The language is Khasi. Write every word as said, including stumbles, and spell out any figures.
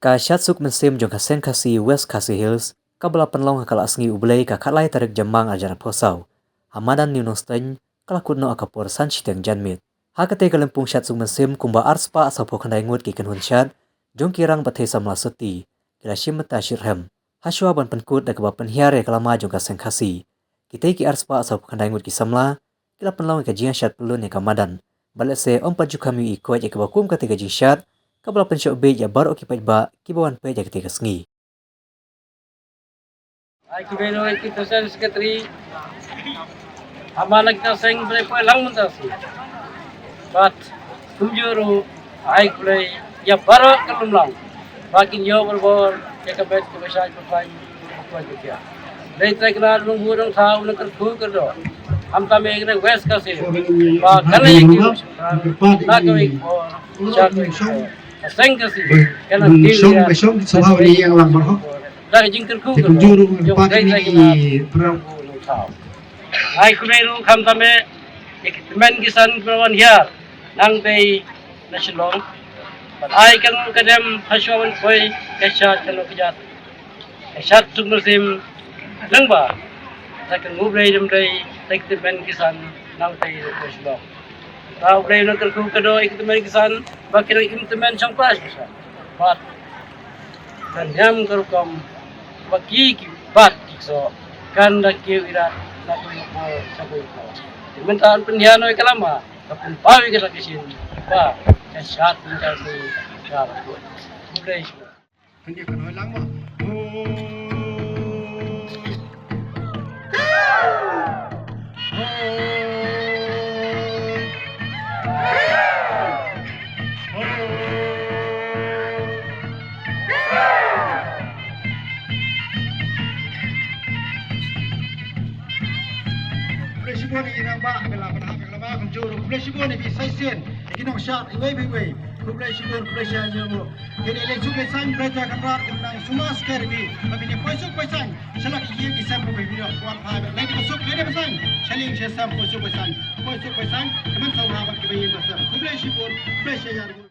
Ka Shad Suk Mynsiem jong ka Seng Khasi West Khasi Hills, kaba la pynlong ha ka Laisngi U Blei ka khatlai tarik Jymmang arhajar arphew saw, ha madan New Nongstoiñ, ka la kut noh ha ka por san shiteng janmiet. Ha katei ka lympung Shad Suk Mynsiem, kumba arspah sawphew khyndai ngut ki kynhun shad jong ki Rang Bathei Samla Sotti ki la shim bynta shitrhem, ha shuwa ban pynkut da kaba pynhiar ïa ka lama jong ka Seng Khasi. Kitei ki arspah sawphew khyndai ngut ki samla ki la pynlong ïa ka jingïashad pyllun ïa ka madan, bad lehse ym pat ju kham ïohi koit ïa kaba kum katei ka jingshad kaba la pynshoh bieit ïa baroh ki paidbah kiba wan peit ïa katei ka sngi. Ai khublei ruh ïa ki President Secretary, ha man la kita seng ba la poi lang mynta shi. Bad kumjuh ruh ai khublei ïa baroh ka Lumlang ba kin ïoh barabor ïa ka met kaba shait ba khlaiñ ba khlaiñ ba khiah. Dei Trai Kynrad Nongbuh Nongthaw, Nongkyrkhu Kyrdoh, khamtam ïa ka West Khasi Hills, ba kan ïa ki na kawei ka por sha kawei ka por. Ka Seng Khasi kan ïa da ka jingkyrkhu ka jong Dei Trai Kynrad Nongbuh Nongthaw. Ai khublei ruh khamtam ïa ki tymmen ki san kiba wan hiar nangtei na Shillong. Bad ai ka nguh ka dem ha shuwa ban poi ka shad ka nongkjat, ka Shad Suk Mynsiem, lyngba da ka nguh Blei dem dei da ki tymmen ki san nangtei na Shillong. Te U Blei un kyrkhu kyrdoh ïa ki tymmen ki san ba kin long ki tymmen shongpang shongshai. Bad ka niam ka rukom ba ki ki bat ki ksoh kan da kiew ïarap na kawei ka por sha kawei ka por. Te mynta yn pynhiar noh ïa ka lama, ka pynpaw ïa ka sa ka shin ba ka shad pynjah sien ka la kut. Khublei shibun. Kan ïa kan hoi lang mo. Hoi. Hoi. Hoi. Khublei shibun ïa i rangbah ba la pynhap ïa ka lama kumjuh ruh. Khublei shibun ïa phi sa shisien, ïa ki nongshad iwei pa iwei. Khublei shibun, khublei shibun. Ïa ki leh suk leh saiñ, Blei Trai Kynrad un nang sumar sukher ïa phi ba phin ïa poi suk poi saiñ sha la ki ïing ki sem ba phi ïoh kwah phai. Leit da suk, leit da saiñ sha la ki ïing ki sem, poi suk poi saiñ, poi suk poi saiñ. Kmen sawa bad kiba ïing ba sem. Khublei shibun, khublei shibun.